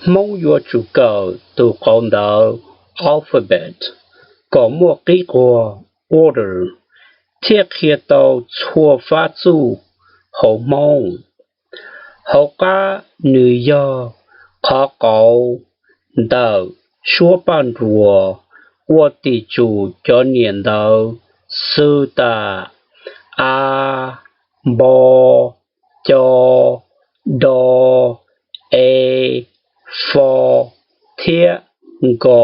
Hmoob yuav tsum kawm tus qauv ntawv alphabet kom muaj qib quag order thiab qhia tau txhua fab txuj hauv Hmoob. Hauv qab nws yog qhov qauv ntawm suab paj nruas ua tim tsum cov niam ntawv xws tas a, npo, co, do, e, fo, thiab nko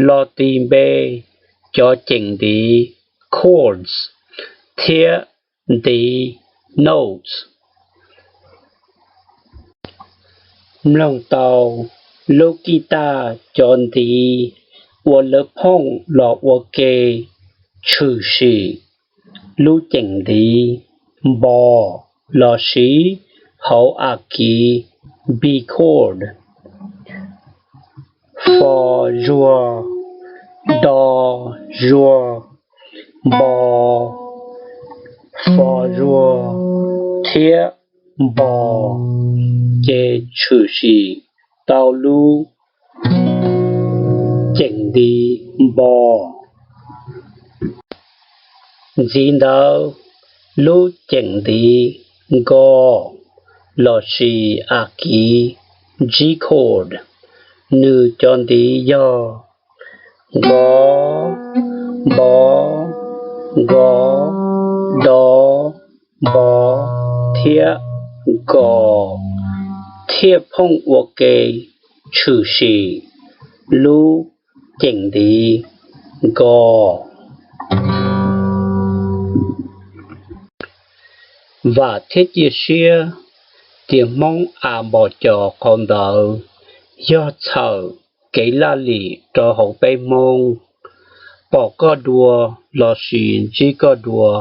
los ti npe cov ceem ntiv chords thiab ntiv notes. Mloog tau lub kij taj cov ntiv uas lawv phooj los ua ke tshwm sim lub ceem ntiv npo los siv hauv a kiv B chord: fo zuag, do zuag, npo, fo zuag, thiab npo, ces tshwm sim tau lub ceem ntiv npo. Ntxiv ntawd, lub ceem ntiv nko los sis a kiv G chord, nws cov ntiv yog nko, npo, nko, do, npo, thiab nko, thiaj phooj ua ke tshwm sim lub ceem ntiv nko. Vam thiab cia siab tias Hmoob A Npos Cos qauv ntawv yog txhawm kev laj lim rau hauv peb Hmoob, pom koj dua los sis ntsib koj dua.